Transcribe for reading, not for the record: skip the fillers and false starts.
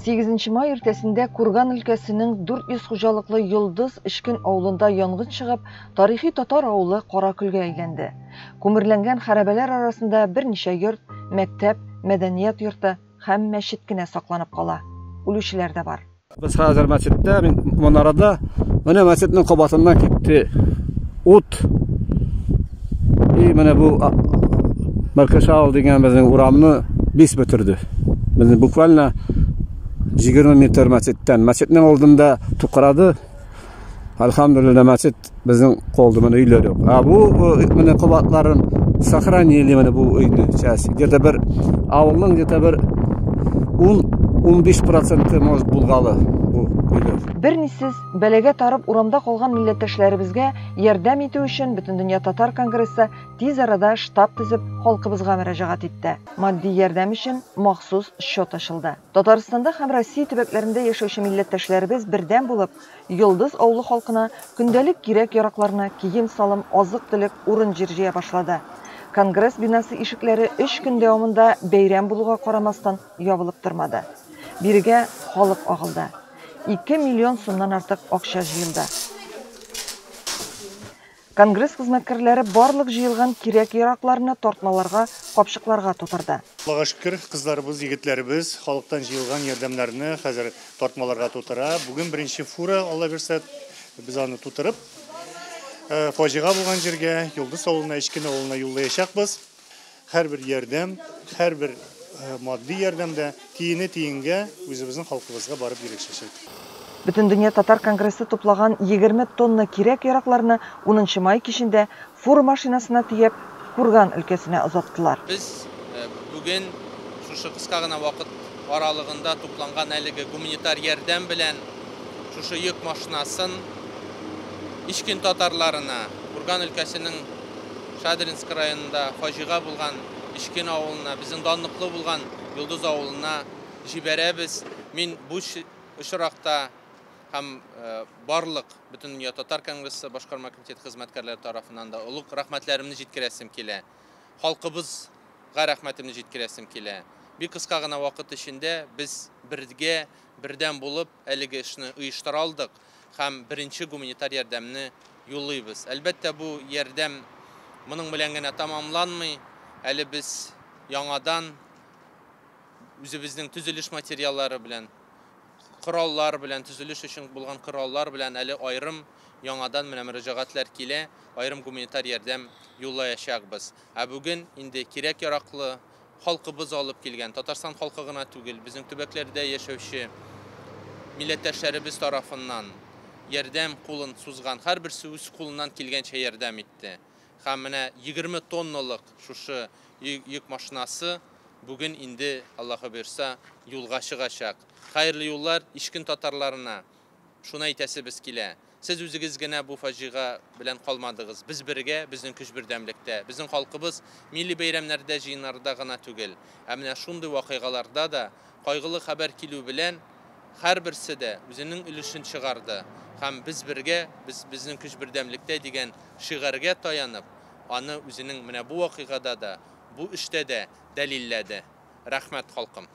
8 май иртәсендә Курган өлкәсенең 400 хуҗалыклы Йолдыз Эчкен авылында янгын чыгып, тарихи татар авылы кара көлгә әйләнде. Күмерләнгән хәрабәләр арасында берничә йорт, мәктәп, мәдәният йорты һәм мәчет кенә сакланып кала. Үлүчеләр дә бар. Без хәзер мәчеттә, мин манарада. Менә мәчетнең кабатыннан китте ут. И менә бу Мәркәшавыл дигән безнең урамны бис бетерде. Безнең буквально 20 метр мәчеттән. Мәчетнең алдында тукрады. Альхамдулилла, мәчет безнең калды, менә өйләр юк. Ә бу менә кабатларын сохранили менә бу өйне сейчас. Где-то бер авылның где-то бер 10-15% может булгалы бу өйләр. Бернисез бәлагә тарып урамда калган милләттәшләребезгә ярдәм итү өчен Бөтендөнья татар конгрессы тиз арада штаб төзеп халкыбызга мөрәҗәгать итте. Матди ярдәм өчен махсус счет ачылды. Татарстанда һәм Россия төбәкләрендә яшәүче милләттәшләребез бердәм булып, Йолдыз авылы халкына көндәлек кирәк-яракларны, кием-салым, азык-төлек, урын-җир җыя башлады. Конгресс бинасы ишекләре өч көн дәвамында бәйрәм булуга карамастан ябылып тормады. Бирегә халык агылды. 2 миллион сумнан артык акча җыелды. Конгресс хезмәткәрләре барлык җыелган кирәк-яракларны тартмаларга, капчыкларга тутырды. Аллага шөкер, кызларыбыз, егетләребез халыктан җыелган ярдәмнәрне хәзер тартмаларга тутыра. Бүген беренче фура, Алла бирсә, без аны тутырып, фаҗига булган җиргә, Йолдыз авылына, Эчкен авылына юллаячакбыз. Һәрбер ярдәм, һәрбер матди ярдәм дә тиене тиенгә үзебезнең халкыбызга барып ирешәчәк. Бөтендөнья татар конгрессы туплаган 20 тонна кирәк-яракларны унынчы май кичендә фура машинасына төяп, Курган өлкәсенә озаттылар. Без бүген шушы кыска гына вакыт аралыгында тупланган әлеге гуманитар ярдәм белән шушы йөк машинасын Ичкин татарларына, Курган өлкәсенең Шадринск районында фаҗига булган Ичкин авылына, безнең данлыклы булган Йолдыз авылына җибәрәбез. Мин бу очракта һәм барлык Бөтендөнья татар конгрессы башкарма комитеты хезмәткәрләре тарафыннан да олуг рәхмәтләремне җиткерәсем килә. Халкыбызга рәхмәтемне җиткерәсем килә. Бик кыска гына вакыт эчендә без бергә, бердәм булып әлеге эшне оештыра алдык һәм беренче гуманитар ярдәмне юллыйбыз. Әлбәттә, бу ярдәм моның белән генә тәмамланмый. Әле без яңадан үзебезнең төзелеш материаллары белән, кораллар белән, төзелеш өчен булган кораллар белән әле аерым яңадан менә мөрәҗәгатьләр килә, аерым гуманитар ярдәм юллаячакбыз. Ә бүген инде кирәк-яраклы халкыбыз алып килгән, Татарстан халкы гына түгел, безнең төбәкләрдә яшәүче милләттәшләребез тарафыннан ярдәм кулын сузган, һәрберсе үз кулыннан килгәнчә ярдәм итте. Һәм менә 20 тонналык шушы йөк машинасы бүген инде, Аллаһы боерса, юлга чыгачак. Хәерле юллар Ичкен татарларына! Шуны әйтәсебез килә, сез үзегез генә бу фаҗига белән калмадыгыз. Без бергә, безнең көч бердәмлектә. Безнең халкыбыз милли бәйрәмнәрдә, җыеннарда гына түгел, ә менә шундый вакыйгаларда да кайгылы хәбәр килү белән һәрберсе дә үзенең өлешен чыгарды һәм без бергә, без, безнең көч бердәмлектә дигән шигарьгә таянып, аны үзенең менә бу вакыйгада да, бу эштә дә дәлилләде. Рәхмәт, халкым!